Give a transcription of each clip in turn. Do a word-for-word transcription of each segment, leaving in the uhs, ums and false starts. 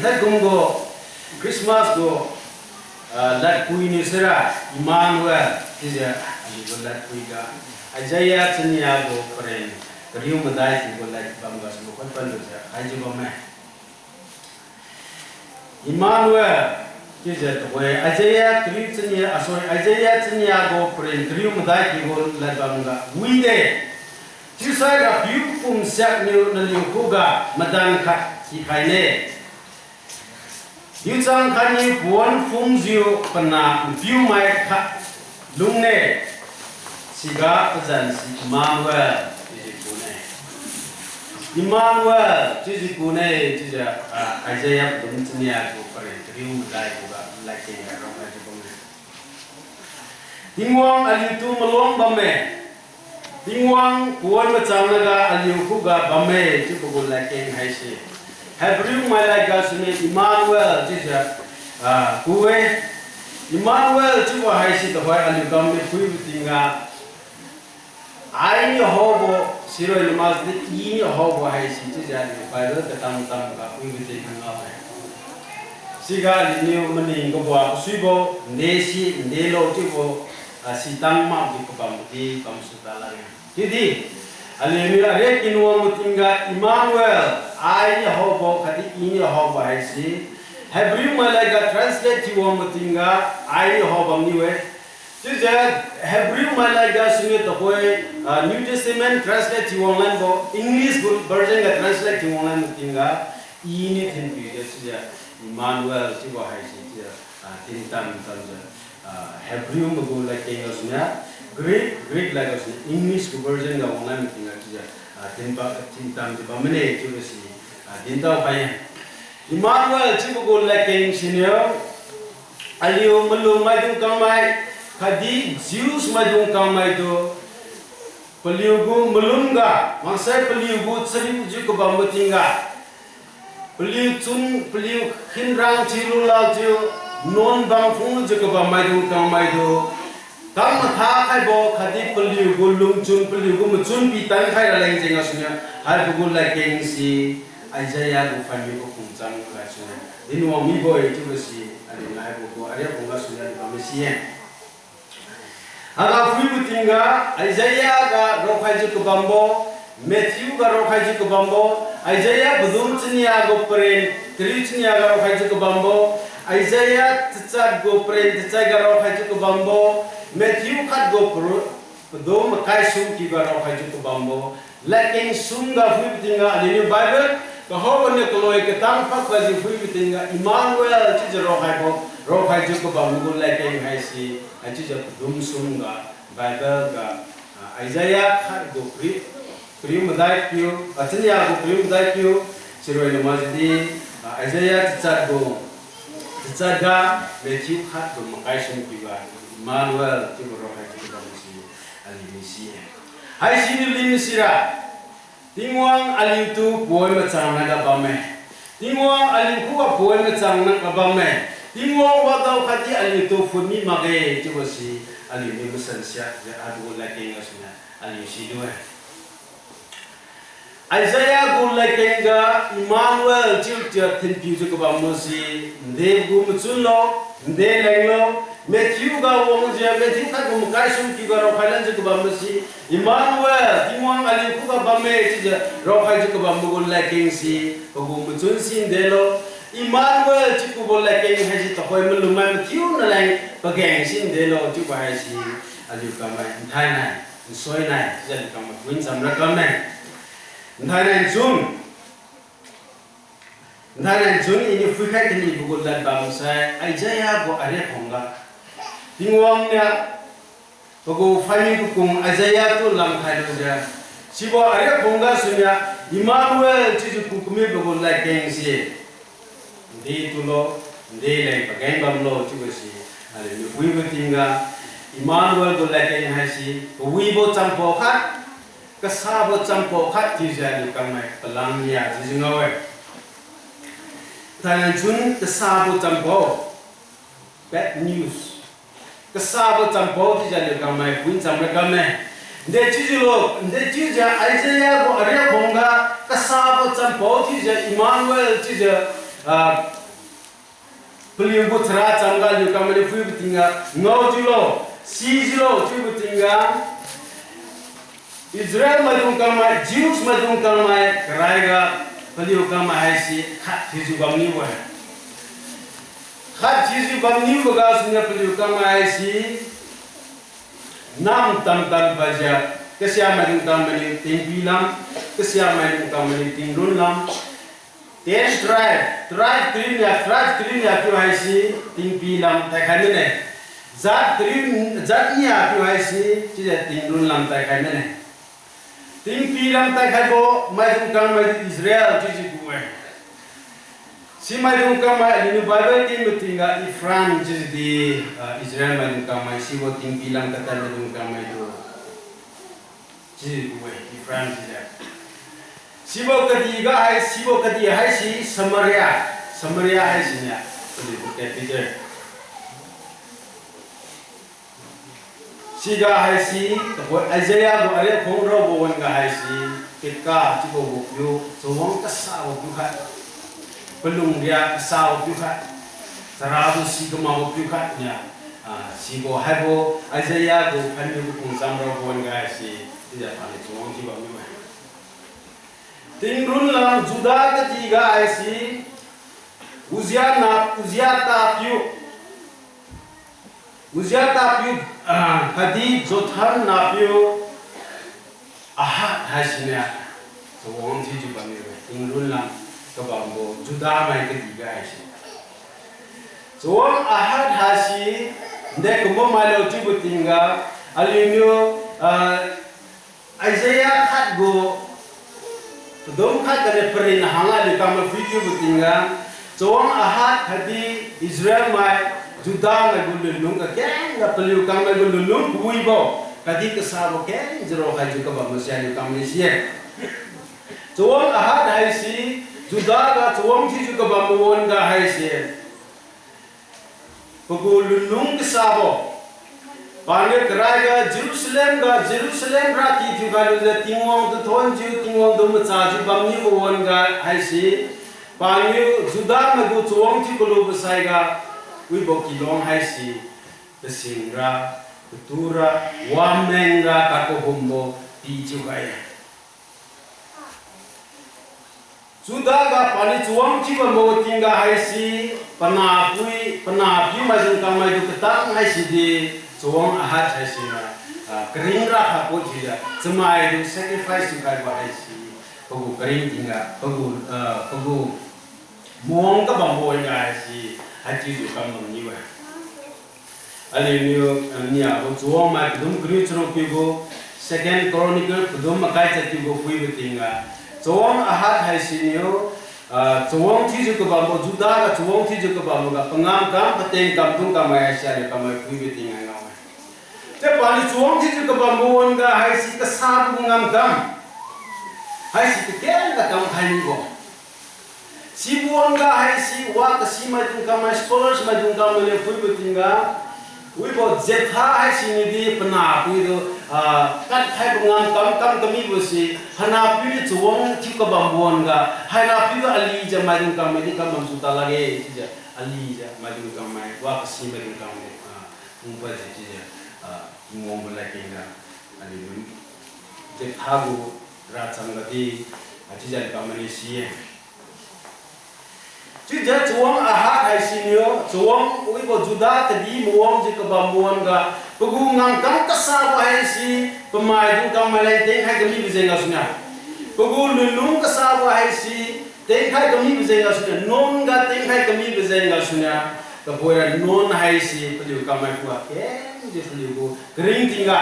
Haikumbo Christmas gu, ah, ladpui niu sira Emmanuel chiujiu aliugu ladpui ga Isaiah chania gu paren kariu madai chiubo lad bamga sumkhon panlujiu haijiu bamme. Emmanuel chiujiu tuhoi Isaiah kariu chania, ah, sorry, Isaiah chania gu paren kariu madai chiubo lad bamga wide. Chiusai Rapiu pumsiak niu naliu khuga madan khat khikhaine. Hiuchang khatniu pawan phungjiu pana npiumai khat lungne. Siga pazan si Emmanuel chiujiu kune. Emmanuel chiujiu kune, chiujiu, ah, Isaiah padum chania gu paren kariu madai khuga ladkeng ga raokhaijiu bamme. Tingwang aliutu maluang bamme. Tingwang pawan machang naga aliu khuga bamme chiubo gu ladkeng haise Hebrew mailad gasuniu Emmanuel chiujiu, ah, ku-e. Emmanuel chiubo haise tuhoi aliu kam mi phuibo tingga, Ai niu haobo, siroi namakdi I niu haobo haise chiujiu aliu Bible katam-tam ga phuibo tingga ngao-e. Siga aliuniu maning kabua kasuibo, nde si, nde lo chiubo, ah, sitang makjiu kabamdi bamsu talakge. Chiudi aliuniu ariak kinuang matingga Emmanuel, Ai niu haobo khatdi I niu haobo haise Hebrew mailad ga translate thiuwang matingga Ai niu hao bamniu-e. Chiujiu Hebrew mailad gasuniu tuhoi, ah, New Testament translate thiuwang lanbo, English gu version ga translate thiuwang lan matingga, I niu thinpiujiu chiujiu Emmanuel chiubo haise chiujiu, ah, thintam-tamjiu, ah, Hebrew mai gu ladkeng gasuniu Greek, Greek lad gasuniu English gu version ga wanglan matingga chiujiu, ah, thinpa, thintamjiu bammine chiubo si, ah, dintao khai-e. Emmanuel chiubo gu ladkeng siniu, aliu malum maidung kangmai, khatdi Jews maidung kangmaitu, paliugu malumga, maksai paliugu chariujiu kabambo tingga, paliu chun, paliu khinrang thiulu lakjiu, nuan bang phungjiu kabam maidung kangmaitu, kam matha khaibo khatdi paliugu lungchun, paliugu machun pitan khai raleng jeng gasuniu, haibo gu ladkeng si, Isaiah gu phaimiu gu pumchang gasuniu dinwang mibo-e chiubo si, aliuniu haibo gu ariak phung gasuniu aliu bamme si-e. Haiga phuibo tingga, Isaiah ga raokhaijiu kabambo, Matthew ga raokhaijiu kabambo, Isaiah padum chania gu paren kariu chania ga raokhaijiu kabambo, Isaiah tachat gu paren tachat ga raokhaijiu kabambo, Matthew khat gu paru-, padum makai sum kiga raokhaijiu kabambo, ladkeng sum ga phuibo tingga aliuniu Bible kahabo niu kaloi katang phak gajiu phuibo tingga Emmanuel chiujiu raokhaibo, raokhaijiu kabambo gu ladkeng haise, haichiujiu padum sum ga Bible ga, ah, Isaiah khat gu kariu, kariu madai piu, ah, chania gu kariu madai piu, siroi namakdi, ah, Isaiah tachat gu, tachat ga, Matthew khat gu makai sum kiga Emmanuel chiubo raokhaijiu kabambo si aliuniu si-e. Haisiniu lin sira, Tingwang aliutu poi machang naga bamme. Tingwang aliu khuga poi machang naga bamme. Tingwang wadao khatdi aliutu phutmi makge chiubo si aliuniu masan siakjiu haibo gu ladkeng gasuniu aliu silu-e. Isaiah gu ladkeng ga Emmanuel chiujiu thinpiujiu kabambo si, nde gu machunlo, nde lenglo, Matthew ga wangjiu, Matthew khat gu makai sum kiga raokhai lanjiu kabambo si, Emmanuel, Tingwang aliu khuga bamme chiujiu raokhaijiu kabambo gu ladkeng si, pagu machun si ndelo, Emmanuel chiu kubo ladkeng haise tuhoi malummai mathiu naleng pageng si ndelo chiubo haise, aliu kangmai nthainai, nsoinai chiujiu aliu kangmai phuincham ra kamme. Nthainai nchun, nthainai nchun iniu phuikhai kanibo gu lad bamsai Isaiah gu ariak phungga, Tingwang niu pagu phaimiu kakung Isaiah tu lamkhai lujiu, sibo ariak phungga suniu Emmanuel chiujiu ku kamibo gu ladkeng si nde tulo, nde leng pageng bamlo chiubo si aliuniu wibo tingga, Emmanuel gu ladkeng haise kawibo champao khat, kasabo champao khat chiujiu aliu kangmai palam nia chiujiu ngao-e. Thainai chun kasabo champao, bad news, kasabo champao chiujiu aliu kangmai phuincham ra kamme. Nde chiujiulo, nde chiujiu Isaiah gu ariak phungga kasabo champao chiujiu Emmanuel chiujiu, ah, Paliugu chara chamga aliu kangmainiu phuibo tingga, ngaojiulo, sijiulo chiubo tingga, Israel maidung kangmai, Jews maidung kangmai, karaiga paliu kangmai haise khat thiujiu bamniu-e. Khat thiujiu bamniubo gasuniu paliu kangmai haise nam tamtan paijiu, kasia maidung kangmainiu tingpi lam, kasia maidung kangmainiu tingrun lam, ten tribe, tribe kariu nia, tribe kariu nia piu haise tingpi lam taikhai mine. Jat kariu, jat nia piu haise chiujiu tingrun lam taikhai mine. Tingpi lam taikhaibo maidung kangmai di Israel chiujiu ku-e. Si maidung kangmai aliuniu Bible tingbo tingga Ephraim chiujiu di, ah, Israel maidung kangmai sibo tingpi lam katai maidung kangmai tu chiujiu ku-e, Ephraim chiujiu. Sibo kadihga hai, sibo kadih haise Samaria, Samaria haisiniu paliugu capital. Siga haise, tuhoi Isaiah gu ariak khungraobo wan-ga haise, Pekah chiubo gu piu, chawang kasabo piu khat, palung ria kasabo piu khat, charatu si kamakbo piu khat nia, ah, sibo haibo Isaiah gu phanmiu gu pungcham raobo wan-ga haise, chiujiu paniu chawang thiubam niu-e. Tingrun lam Judah kadihga haise, Uzziah na, Uzziah tapiu, Uzziah tapiu, ah, khatdi Jotham napiu Ahaz haisiniu chawang thiujiu bamniu-e, tingrun lam kabambo Judah mai kadihga haise. Chawang Ahaz haise nde kumbo mailo chiubo tingga, aliuniu, ah, Isaiah khat gu padum khat kani parin hangga aliu kangmai phuikiubo tingga, chawang Ahaz khatdi Israel mai, Judah mai gu lunlung kakengga paliu kangmai gu lunlung kawibo khatdi kasabo kengjiu raokhaijiu kabambo si aliu kangmai si-e. Chawang Ahaz haise Judah ga chawang thiujiu kabambo wan-ga haise, pagu lunlung kasabo, paniu karaiga Jerusalem ga, Jerusalem ra ki thiukhailujiu Tingwang tu thonjiu, Tingwang tu machajiu bamniubo wan-ga haise, paniu Judah mai gu chawang thiu kalubo saiga, wibo kilong haise, tasingra, tatura, wamengra kakahumbo pi thiukhai-e. Judah ga paniu chawang thiubambo tingga haise, panahpui, panahpiu maidung kangmai tu katang haisi di, chawang Ahaz haisiniu, ah, karing rakha poi thiujiu chamai tu sacrifice thiukhaibo haise, pagu karing tingga, pagu, ah, pagu mawang kabambo wan-ga haise, haichiujiu kambam niu-e. Aliuniu, ah, niabo chawang mai padum kariu charuk kiubo, Second Chronicle padum makai chat kiubo phuibo tingga, chawang Ahaz haisiniu, ah, chawang thiujiu kabambo, Judah ga chawang thiujiu kabamboga pangamkam, patengkam, tungkam mai haise aliu kangmai phuibo tingga ngao-e. Chiu paniu chawang thiujiu kabambo wan-ga haise kasabo ngamkam haise kakeng katam khai mibo. Sibo wan-ga haise wa kasi maidung kangmai, scholars maidung kangmainiu phuibo tingga, wibo Jephthah haisiniu di panahpiu tu, ah, kadkhaibo ngamkam kam kamibose, panahpiu niu chawang thiu kabambo wan-ga, hainahpiu tu alijiu maidung kangmai di kambam su ta lakge chiujiu, alijiu maidung kangmai, wa kasi maidung kangmai, ah, phungpadjiu chiujiu, ah, Tingwang gu ladkeng ga, aliu Jephthah gu racham gadi, ah, chiujiu aliu kangmainiu si-e. Chiujiu chawang Ahaz haisiniu, chawang wibo Judah kadi mawangjiu kabambo wan-ga, pagu ngamkam kasabo haise, pamaidung kangmai leng tengkhai kamibo jeng gasuniu, pagu lunlung kasabo haise, tengkhai kamibo jeng gasuniu, nuan ga tengkhai kamibo jeng gasuniu, tuhoira nuan haise paliu kangmai khuga kengjiu paliugu karing tingga,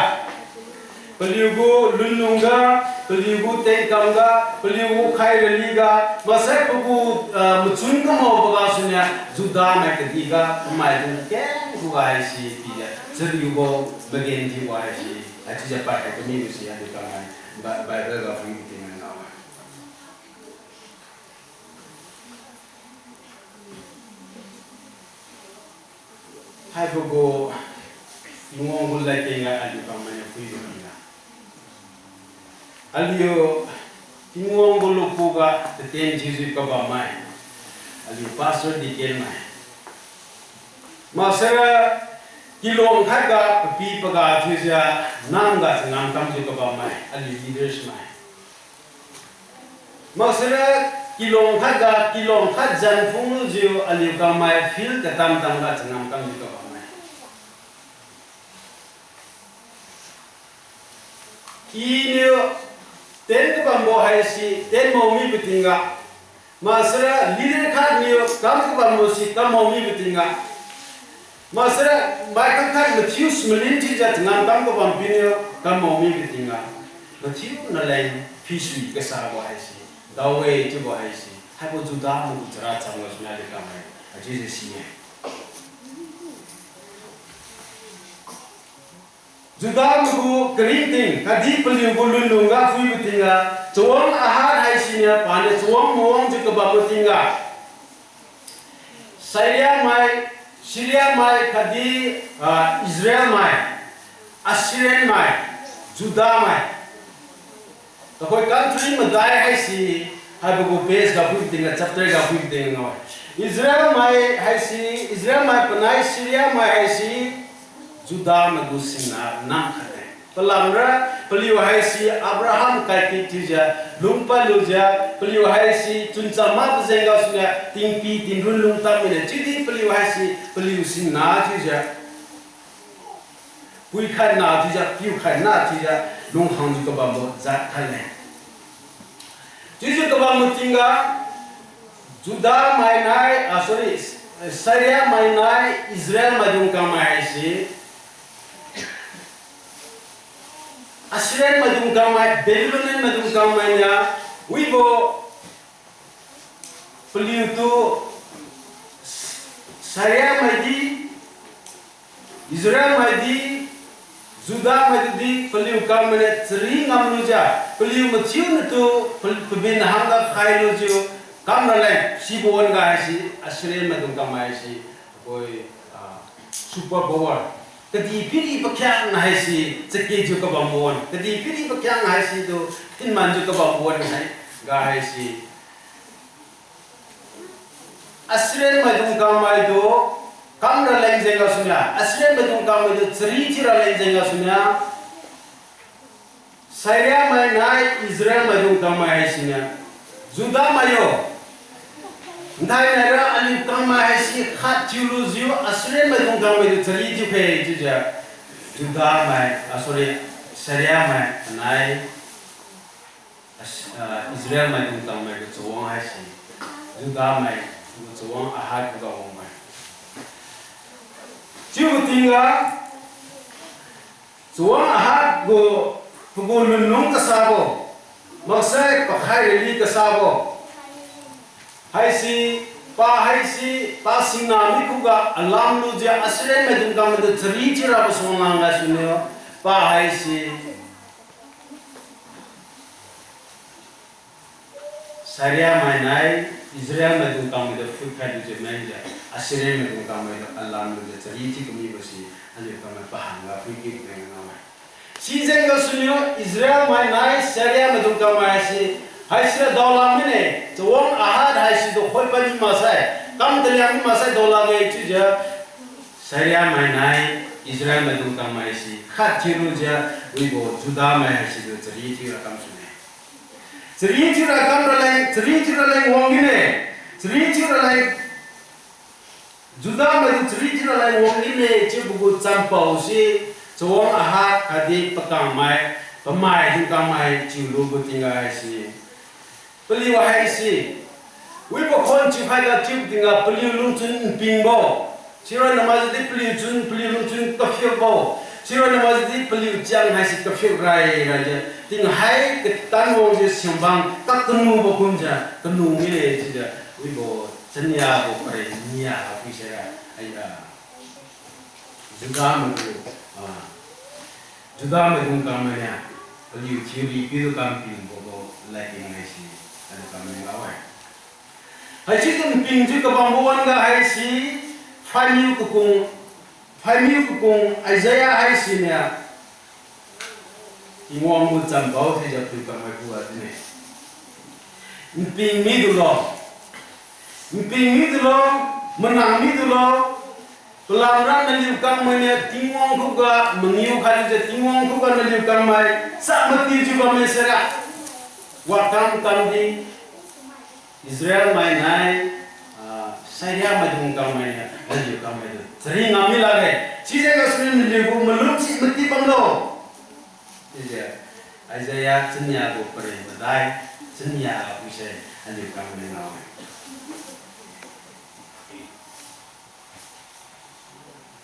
paliugu lunlung ga, paliugu tengkam ga, paliugu khai rali ga, maksai pagu, ah, machun kamaobo gasuniu, Judah mai kadihga pamaidung keng khuga haise pijiu chariubo magen thiubo haise, haichiujiu paikhai kamibose aliu kangmai Bi- Bible ga phuibo tingga ngao-e. Haibo gu Tingwang gu ladkeng ga aliu kangmainiu phuibo tingga, aliu Tingwang gu lukhuga tatien thiujiu kabammai, aliu pastor deacon mai, Maksara kilong khatga papi paga thiujiu namga changam kamjiu kabammai aliu leaders mai. Maksara kilong khatga kilong khat zan phunglujiu aliu kangmai field katam-tamga changam kamjiu kabammai. Iniu ten kabambo haise ten mao mibo tingga, maksara leader khatniu kam kabambo si kam mao mibo tingga, maksara mai khat khat mathiu smalin chiujiu changam kam kabam piniu kam mao mibo tingga, mathiu naleng phisui kasabo haise dao-e chiubo haise haibo Judah mai gu chara chamlo suna de kamai achiujiu si-e. Judah mai gu karingting khatdi paliu gu lunlungga phuibo tingga, chawang Ahaz haisiniu paniu chawang mawangjiu kabambo tingga, Syria mai, Syria mai khatdi, ah, Israel mai, Assyrian mai, Judah mai. Tuhoi country madai haise, haibo gu base ga phuibo tingga, chapter ga phuibo tingga ngao-e. Israel mai haise, Israel mai panai Syria mai haise, Judah mai gu singna nam khat-e. Palamra paliu haise Abraham kaikit thiujiu lungpad lujiu, paliu haise chuncham makbo jeng gasuniu tingpi tingrun lungtad mine chiudi paliu haise paliu singna thiujiu, pui khatna thiujiu, piu khatna thiujiu lungkhangjiu kabambo jat khat-e. Chiujiu kabambo tingga, Judah mai nai, ah, sorry, Syria mai nai Israel maidung kangmai haise, Assyrian maidung kangmai, Babylonian maidung kangmai niu, wibo paliutu Syria mai di, Israel mai di, Judah mai tudi paliu kangmainiu chari ngamlujiu, paliu mathiu natu pa- pabin hangga khailujiu kam raleng sibo wan-ga haise, Assyrian maidung kangmai haise, akoi, ah, super power, kadihpiri pakhiangna haise chakejiu kabambo wan, kadihpiri pakhiang haise tu thinmanjiu kabambo wan hai ga haise, Assyrian maidung kangmaitu kam raleng jeng gasuniu, Assyrian maidung kangmaitu chari thiu raleng jeng gasuniu, Syria mai nai Israel maidung kangmai haisiniu, Judah mai yo, nthai naira aliu kangmai haise khat thiulujiu Assyrian maidung kangmaitu chari thiukhe chiujiu, Judah mai, ah, sorry, Syria mai nai, ah, Israel maidung kangmai gu chawang haise, Judah mai gu chawang Ahaz khuga wangmai. Chiubo tingga, chawang Ahaz gu pagu lunlung kasabo, maksai pakhai rili kasabo haise, pa haise, pa singna mi khuga alam lujiu Assyrian maidung kangmaitu chari thiurabo suanglang gasuniu, pa haise Syria mai nai Israel maidung kangmaitu phutkhai lujiu mengjiu, Assyrian maidung kangmaitu alam lujiu chari thiu kamibo si, aliu kangmai pahangga phuikiu meng ngao-e. Sijeng gasuniu Israel mai nai Syria maidung kangmai haise, haisira daolam mine, chawang Ahaz haise tu khoipai mi maksai, kam taliang mi maksai daolakge chiujiu, Syria mai nai Israel maidung kangmai haise khat thiulujiu, wibo Judah mai haise tu chari thiura kamsune. Chari thiura kam raleng, chari thiu raleng wang mine, chari thiu raleng Judah maitu chari thiu raleng wang mine chiubo gu champao se, chawang Ahaz khatdi pakangmai, pamaidung kangmai chiulubo tingga haise, paliu haise, wibo khon chiukhaiga chiubo tingga paliu lungchun npingbo, siroi namaijidi paliu chun, paliu lungchun kaphiukbo, siroi namaijidi paliu chiang haise kaphiuk rai raijiu, tinghai katan wangjiu siangbang kakanubo kumjiu kanu mine chiujiu, wibo chaniabo pare nia phuisera, ai, ah, Judah maitu, ah, Judah maidung kangmai niu, paliu thiuri piu kam pingbo gu ladkeng haise, aliu kangmai ngao-e. Haisi tu npingjiu kabambo wan-ga haise, phaimiu kakung, phaimiu kakung Isaiah haisiniu, Tingwang gu champao thiujiu pui kangmai khuga dinne. Nping midulo, nping midulo, manang midulo, Palamra naliu kangmainiu Tingwang khuga mangiu khailujiu Tingwang khuga naliu kangmai chap matiujiu bamme saira. Wakam kamdi Israel mai nai, ah, Syria maidung kangmainiu naliu kangmaitu chari ngam mi lakge. Sijeng gasuniu naliu gu malum si mati bamlo. Chiujiu Isaiah chania gu paren madai, chania gu se aliu kangmai ngao-e.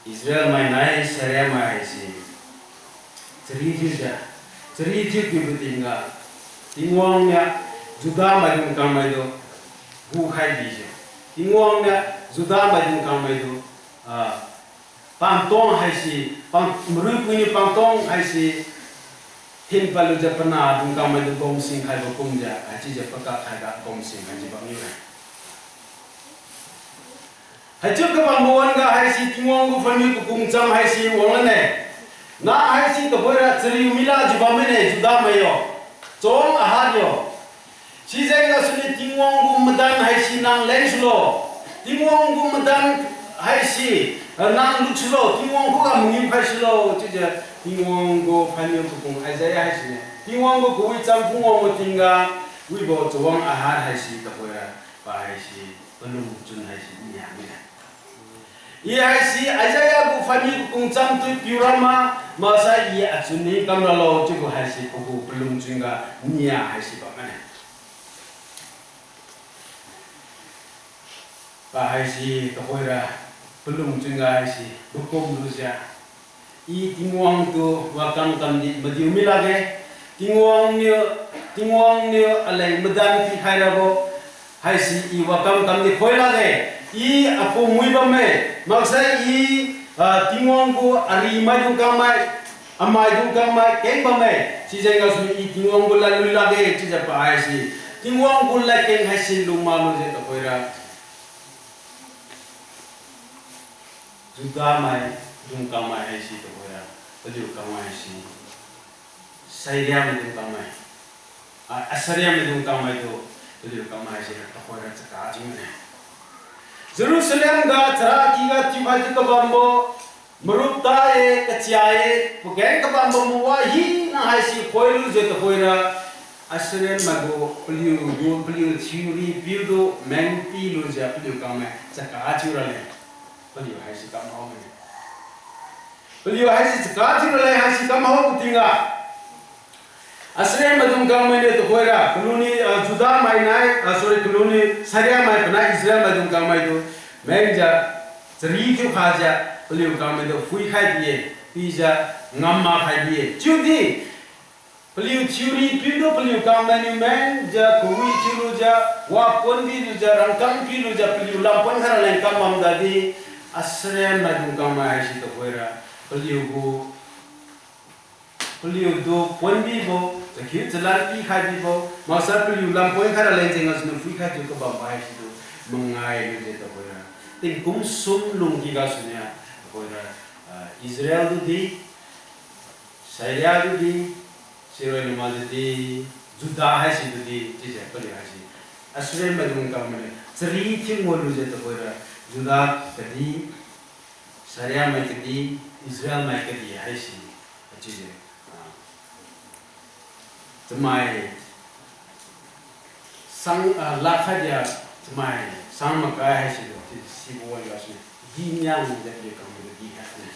Israel mai nai Syria mai haise chari thiujiu, chari thiu kiubo tingga, Tingwang niu Judah maidung kangmaitu gukhai bijiu, Tingwang niu Judah maidung kangmaitu, ah, pangtong haise, pang, maruipuiniu pangtong haise, hinpadlujiu panah dung kangmaitu gomsing khaibo kumjiu, haichiujiu pakak khaiga gomsing khaijiu bamniu-e. Haichiu kabambo wan-ga haise Tingwang gu phaimiu kakung cham haise wanglan-e. Nang haise tuhoira chariu milajiu bammine Judah mai yo, chawang Ahaz yo. Sijeng gasuniu Tingwang gu madan haise nang lengsulo. Tingwang gu madan haise, eh, nang lutsulo. Tingwang khuga mangiu khaisulo. Chiujiu Tingwang gu phaimiu kakung Isaiah haisine Tingwang gu kawi cham phungwangbo tingga, wibo chawang Ahaz haise tuhoira, pa haise, palungchun haise nia mine. I haise Isaiah gu phaimiu kakung cham tu piurama, maksai i achun ni kamralo chiubo haise pagu palungchun ga nia haise bammane. Pa haise tuhoira palungchun ga haise pakum lujiu, I Tingwang tu wakam kamdi madiu mi lakge. Tingwang niu, Tingwang niu aleng madan pikhai rabo haise I wakam kamdi khoi lakge. I apum wi bamme, maksai I, ah, Tingwang gu arimaidung kangmai, amaidung kangmai keng bamme. Sijeng gasu I Tingwang gu ladlui lakge chiujiu pa haise Tingwang gu ladkeng haise lungma lujiu tuhoira, Judah maidung kangmai haise tuhoira, paliu kangmai haise, Syria maidung kangmai, ah, Assyria maidung kangmaitu, paliu kangmai haise tuhoira chaka thiu mine. Jerusalem ga charakyga thiukhaijiu kabambo, marup ta-e, kachia-e, pageng kabambo mawa hina haise khoilujiu tuhoira, Assyrian maigu paliu gu, paliu thiuri piutu meng pilujiu paliu kangmai chaka thiu raleng. Paliu haise kam hao mine. Paliu haise chaka thiu raleng haise kam hao tingga, Assyria maidung kangmai niu tuhoira, kaluni, ah, Judah mai nai, ah, sorry, kaluni Syria mai panai Israel maidung kangmaitu mengjiu, chari thiukhajiu, paliu kangmaitu phuikhai bi-e, pijiu, ngamma khai bi-e. Chiudi, paliu thiuri piutu paliu kangmai niu mengjiu, kawi thiulujiu, wa pon bilujiu, rangkang pilujiu, paliu lampon khai raleng kam bam tadi, Assyria maidung kangmai haise tuhoira, paliu gu paliutu pon bibo, chakhiu chalan pikhai bibo, maksai paliu lampon khai raleng jeng gasuniu phuikhai thiu kabambo haisitu mangai lujiu tuhoira, tingkum sum lungki gasuniu tuhoira, ah, Israel tudi, Syria tudi, siroi luma tudi, Judah haisi tudi, chiujiu paliu haise, Assyria maidung kangmai niu chari thiu ngao lujiu tuhoira, Judah kadi, Syria mai kadi, Israel mai kadi haise, achiujiu, ah, chamai sang, ah, lakh khatdi chamai sang makai haisitu, chiujiu sibo wan gasuniu, di niang jiu paliu kangmai di khatne.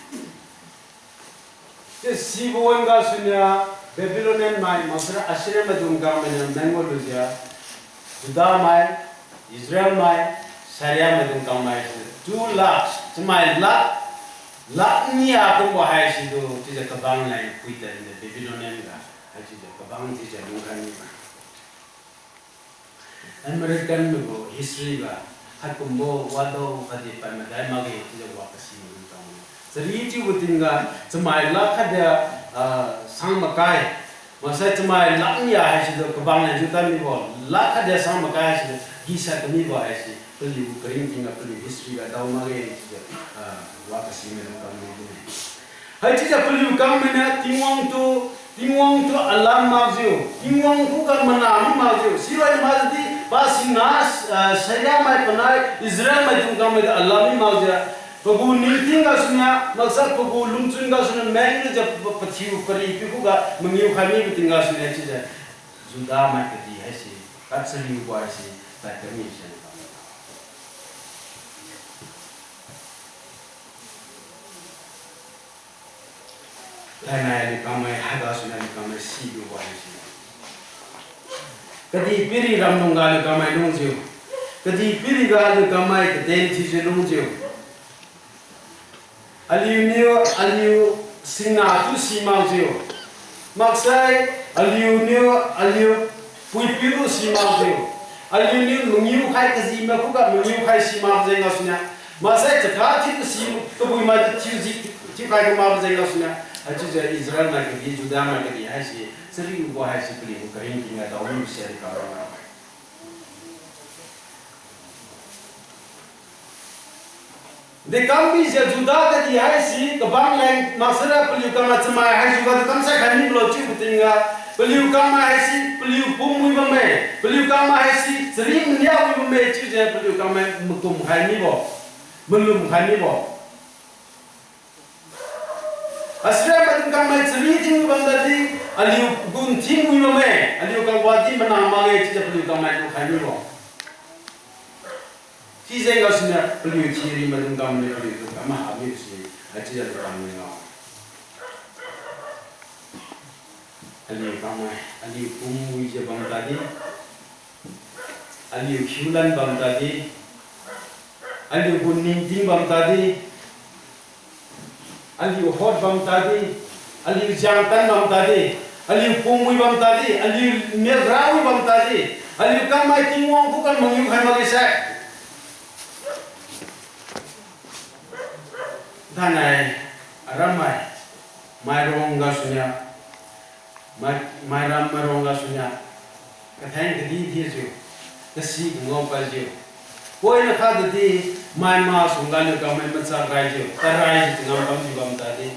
Chiu sibo wan gasuniu, Babylonian mai, maksara Assyria maidung kangmai niu meng ngao lujiu, Judah mai, Israel mai, Syria maidung kangmai haisitu, two lakhs, chamai lakh, lakh nia kumbo haisitu, chiujiu kabang leng phuitadniu Babylonian ga, haichiujiu kabang chiujiu lungkhai mibo. American maigu history ga, haikumbo wado khatdi pad madai makge chiujiu wa kasi maidung kangmai. Chari chiubo tingga, chamai lakh khatdi, ah, sang makai. Maksai chamai lakh nia haisitu kabang leng jiu tan mibo, lakh khatdi sang makai haisitu gisa kamibo haise, paliu karing tingga paliu history ga dao makge chiujiu, ah, wa kasi maidung kangmai dine. Haichiujiu paliu kangmai niu Tingwang tu, Tingwang tu alam makjiu, Tingwang khuga mana mi makjiu, siroi majidi, pasina, ah, Syria mai panai, Israel maidung kangmaitu alam mi makjiu, Pagu ningting gasuniu, maksai pagu lungchun gasuniu menglujiu pa-, pathiu pari piu khuga mangiu khai mibo tingga suniu chiujiu, Judah mai kadih haise, kachariubo haise, tadkami se. Thainai aliu kangmai haiga suniu aliu kangmai silubo haise. Kadihpiri ramlungga aliu kangmai lungjiu. Kadihpiriga aliu kangmai katen thiujiu lungjiu. Aliuniu aliu singna tu simakjiu. Maksai aliuniu aliu puipiu tu simakjiu. Aliuniu mangiu khai kajimai khuga mangiu khai simak jeng gasuniu. Maksai chakha thiutu si kabuimai tu thiuji, thiukhai kamakbo jeng gasuniu. Haichiujiu Israel mai kadih, Judah mai kadih haise, chariubo haise paliu karingtingga daomi se aliu kangmai. Dekambijiu Judah kadih haise kabang leng maksara paliu kangmai chamai haijiuga dekamsai khai mibo lo chiubo tingga, paliu kangmai haise paliu pumwi bamme, paliu kangmai haise chari mania wi bamme chiujiu paliu kangmai makum khai mibo, malum khai mibo. Assyria maidung kangmai chari tingwi bam tadi, aliu gun tingwi bamme, aliu kangwadi mana makge chiujiu paliu kangmai lukhai mibo. Sijeng gasuniu paliu chari maidung kangmai paliu tu kamaha mibo si, haichiujiu paliu kangmai ngao. Aliu kangmai, aliu pumwijiu bam tadi, aliu khiulan bam tadi, aliu gu ningting bam tadi, aliu hot bam tadi, aliu jangtan bam tadi, aliu pumwi bam tadi, aliu miak rawi bam tadi, aliu kangmai Tingwang khuga mangiu khai makge sai. Thainai, arammai, mairong gasuniu, mai, mairam mairong gasuniu, katheng kadi thiujiu, kasi kangao paijiu. Poina khatdi, mai masuangga aliu kangmai machak raijiu, karaijiu changam bamjiu bam tadi.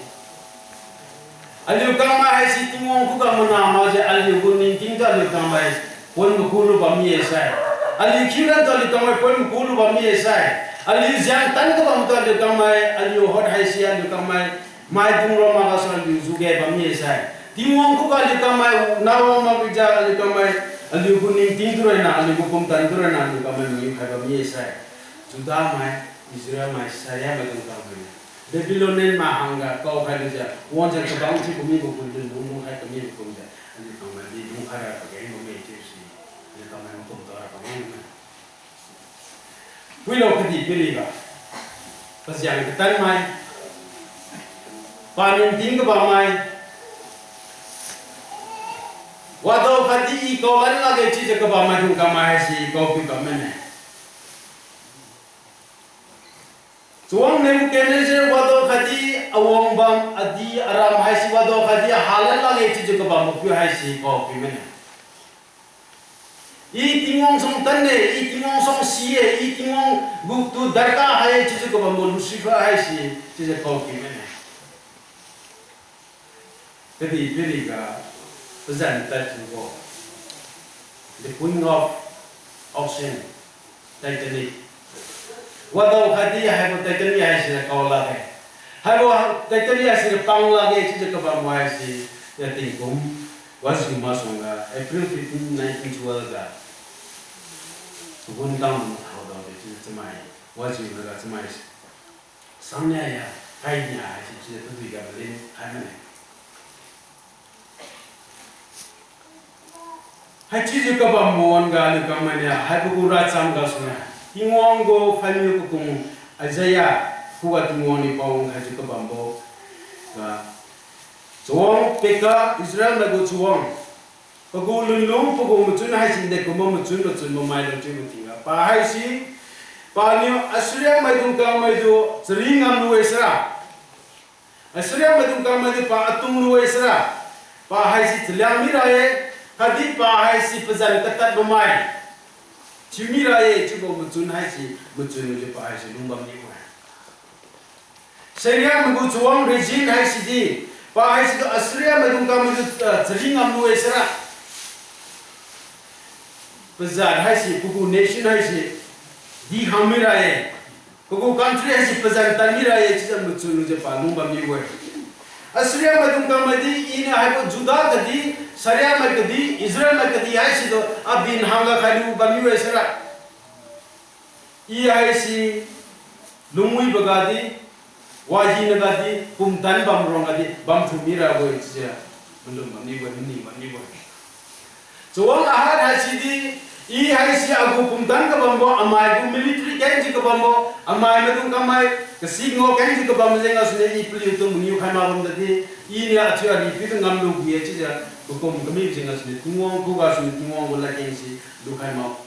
Aliu kangmai haise Tingwang khuga mana makjiu aliu gu ningting tu aliu kangmai pon maku lu bam mi-e sai. Aliu khiulan tu aliu kangmai pon maku lu bam mi-e sai. Aliu jangtan kabam tu aliu kangmai, aliu hot haise aliu kangmai, maidung rama gasu aliu juge bam mi-e sai. Tingwang khuga aliu kangmai nawang makjiu aliu kangmai, aliu gu ningting tu ronna, aliu gu pumtan tu ronna aliu kangmai mangiu khai bam mi-e sai. Judah mai, Israel mai, Syria maidung kangmai Babylonian mai hangga kaokhai lujiu, wanjiu chabang thiu kamibo kumjiu, lungmung khai kamibo kumjiu, aliu kangmai di lungkhai ra pageng bamme chiusi, aliu kangmai makum tara pageng bamme. Puilo kadihpiriga, pajiang katanmai, paningting kabammai, wadao khatdi i kaolan lakge chiujiu kabammaidung kangmai haise kaopiu kam mane. Chawang Nebuchadnezzar wadao khatdi awang bam adi aram haise wadao khatdi halan lakge chiujiu kabambo piu haise kaopiu mane. I Tingwang suang tan-e, i Tingwang suang si-e, i Tingwang gutu darkar hai-e chiujiu kabambo Lucifer haise chiujiu kaopiu mane. Kadihpiriga pazan tadthiubo, the Queen of Ocean, Titanic. Wadao khatdi haibo Titanic haise kao lakge. Haibo Titanic haise pang lakge chiujiu kabambo haise, ya tingkum wajiu masuangga April fifteen, nineteen twelve ga, pagun tang haodao de chiujiu chamai, wajiu naga chamai sangnia ya, kainia haise chiujiu tadui ga malin khai mane. Haichiujiu kabambo wan-ga aliu kangmai niu haibo gu racham gasuniu, Tingwang gu phaimiu kakung Isaiah khuga Tingwang niu pawan khaijiu kabambo ga, chawang Pekah, Israel mai gu chawang, pagu lunlung pagu machun haise nde kumbo machun machun mamai lungchun matingga pa haise, paniu Assyria maidung kangmaitu chari ngamlu-e sira, Assyria maidung kangmaitu pa atung lu-e sira, pa haise chaliang mira-e, khatdi pa haise pazan katad mamai thiu mira-e chiubo machun haise machun lujiu pa haise lungbam niu-e. Syria mai gu chawang Rezin haise di, pa haise tu Assyria maidung kangmaitu, ah, chari ngamlu-e sira, pazan haise pagu nation haise dikhang mira-e. Pagu country haise pazan tan mira ye chiujiu machun lujiu palung bamniu-e. Assyria maidung kangmai di, iniu haibo Judah kadi, Syria mai kadi, Israel mai kadi haisitu, abin hangga khailu bamniu-e sira. I haise, lungwibo gadi, wahina gadi, pumtan bamrong gadi, bamthu mirabo-e chiujiu, malum bamniu-e, maning bamniu-e. Chawang Ahaz haisi di, i haise agu pumtan kabambo, amai gu military kengjiu kabambo, amai maidung kangmai, kasi ngao kengjiu kabambo jeng gasuniu i paliutu mangiu khai mak bam tadi, iniu athiu aripiu tu ngamlu gu-e chiujiu, pakum kamibo jeng gasuniu, Tingwang khugasuniu, Tingwang gu ladkeng si, lukhai mak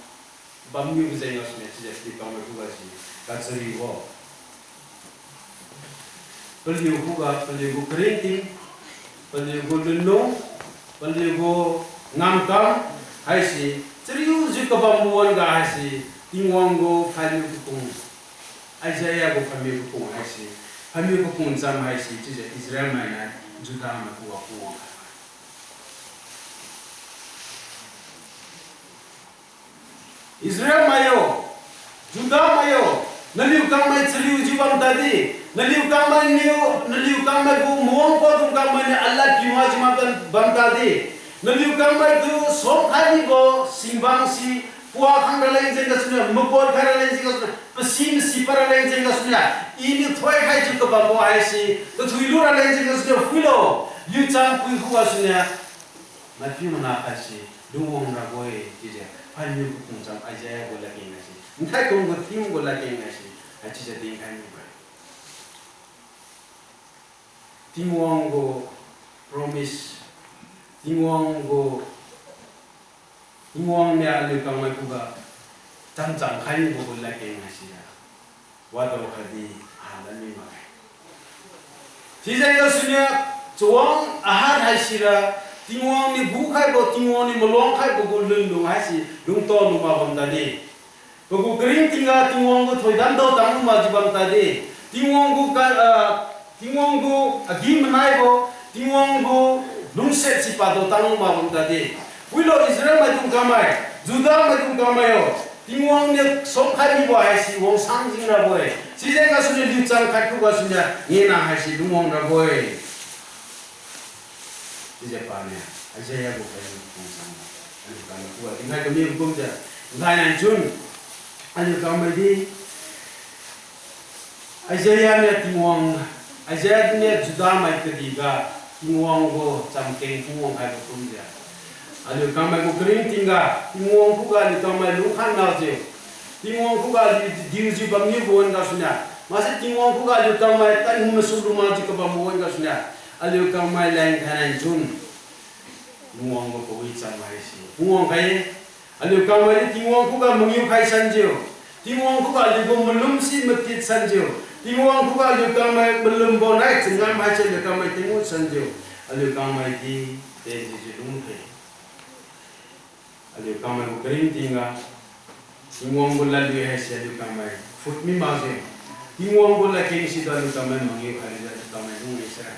bamniu jeng gasuniu chiujiu, paliu kangmai khuga si, kachariubo. Paliu khuga, paliu gu karingting, paliu gu lunlung, paliu gu ngamkam, haise, chariujiu kabambo wan-ga haise, Tingwang gu phaimiu kakung, Isaiah gu phaimiu kakung haise, phaimiu kakung cham haise, chiujiu Israel mainiu, Judah mai khuga kungwang khai-e. Israel mai yo, Judah mai yo, naliu kangmai chariujiu bam tadi, naliu kangmai niu, naliu kangmai gu mawangbo dung kangmai niu alad piu majiu mak bam, bam tadi, naliu kangmai tu somkhai mibo singbang si, pua khang raleng jeng gasuniu, mapon khai raleng jeng gasuniu, pasi masi pa raleng jeng gasuniu, iniu thoikhaijiu kabambo haise, tathui lu raleng jeng gasuniu, phuilo, liuchang pui khugasuniu, mathiu mana khaise, lungwang rabo-e chiujiu, phaimiu kakung cham Isaiah gu ladkeng haise, nthai kum gu theme gu ladkeng haise, haichiujiu dinkhai mibo-e. Tingwang gu promise, Tingwang gu, Tingwang niu aliu kangmai khuga chamchang khai mibo gu ladkeng haise ra, wadao khatdi halan mi makge. Sijeng gasuniu, chawang Ahaz haisira, Tingwang niu gukhaibo, Tingwang niu maluang khaibo gu lunlung haise lungtao lu mak bam tadi, pagu karingting ga Tingwang gu thoidam daotang lu makjiu bam tadi, Tingwang gu ka, ah, Tingwang gu agi-manaibo, Tingwang gu lungsiat si padaotang lu mak bam tadi, phuilo Israel maidung kangmai, Judah maidung kangmai yo, Tingwang niu somkhai mibo haise wangsan jing rabo-e. Sijeng gasuniu liuchang khat khugasuniu ngena haise lungwang rabo-e. Chiujiu paniu, Isaiah gu phaimiu kakung cham, aliu kangmai khuga dinkhai kamibo kumjiu, nthai nai chun, aliu kangmai di, Isaiah niu Tingwang, Isaiah niu Judah mai kadihga, Tingwang gu chamkeng phungwang khaibo kumjiu, aliu kangmai gu karingting ga, Tingwang khuga aliu kangmai lungkhan najiu, Tingwang khuga aliu diujiu bamniubo wan gasuniu, maksai Tingwang khuga aliu kangmai tadhu masu lu makjiu kabambo wan gasuniu, aliu kangmai leng thainai chun, Tingwang gu kawicham haise phungwang khai-e. Aliu kangmai di Tingwang khuga mangiu khai sanjiu, Tingwang khuga aliu gu malum si matit sanjiu, Tingwang khuga aliu kangmai malumbo nai changam haise aliu kangmai tingwu sanjiu, aliu kangmai di tenjiujiu lungkhe. Aliu kangmai gu karingting ga, Tingwang gu ladlui haise aliu kangmai phut mi makjiu, Tingwang gu ladkeng situ aliu kangmai mangiu khailujiu aliu kangmai lung-e sira.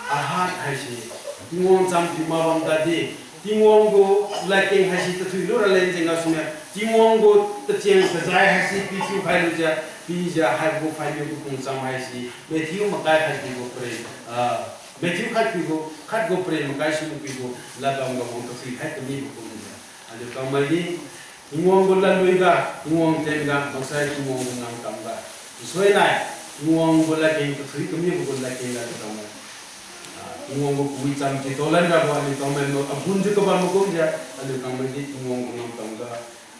Ahaz haise, Tingwang champiu mak bam tadi, Tingwang gu ladkeng haise tathui lu raleng jeng gasuniu, Tingwang gu tacheng-tajai haise pithiu khailujiu, pijiu haibo phaimiu kakung cham haise, Matthew makai khatkiubo paren, ah, Matthew khatkiubo, khatgu paren makai sumkiubo, ladbam ga wang tathui khai kamibo kumjiu, aliu kangmai di, Tingwang gu ladlui ga, Tingwang tien ga, maksai Tingwang gu ngamkam ga, nsuinai, Tingwang gu ladkeng tathui kamibo gu ladkeng ga aliu kangmai, ah, Tingwang gu kawicham thiuto lan rabo aliu kangmai ma agunjiu kabam makumjiu, aliu kangmai di Tingwang gu ngamkam ga,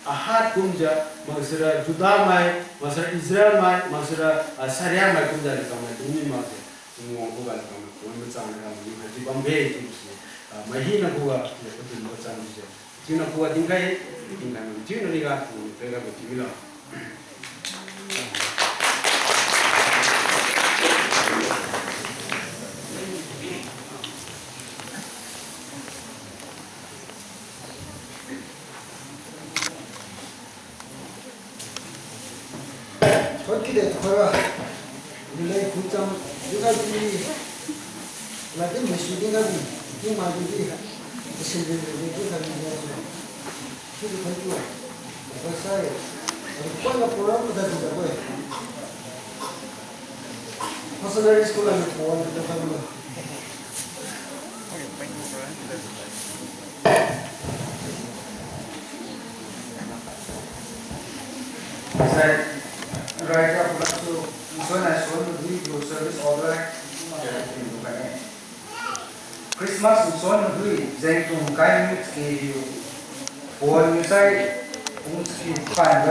Ahaz kumjiu, maksira Judah mai, maksira Israel mai, maksira, ah, Syria mai kumjiu aliu kangmai lung mi makjiu, Tingwang khuga aliu kangmai kawan machang rabo niu haidi bambe chiubo si, ah, mai hina khuga aliu kadun machang jiu, chiuna khuga dinkhai, dinkhai ma chiuna riga, um, pega gu chiu milo. Thotkide tukhora, nilai khucham, dikha di, lati misi dikha di, di ma di di, isin di di dikha di di, sidi khaitu, pasai, Koi ga program kada di da koi. Missionary school ga program kada. Sai, raja pula su, nsuan nai suan madui gu service order, ma ga tin lu kane. Christmas nsuan madui, jengtung kai mi chakiu, pon niu sai, pung chakiu pan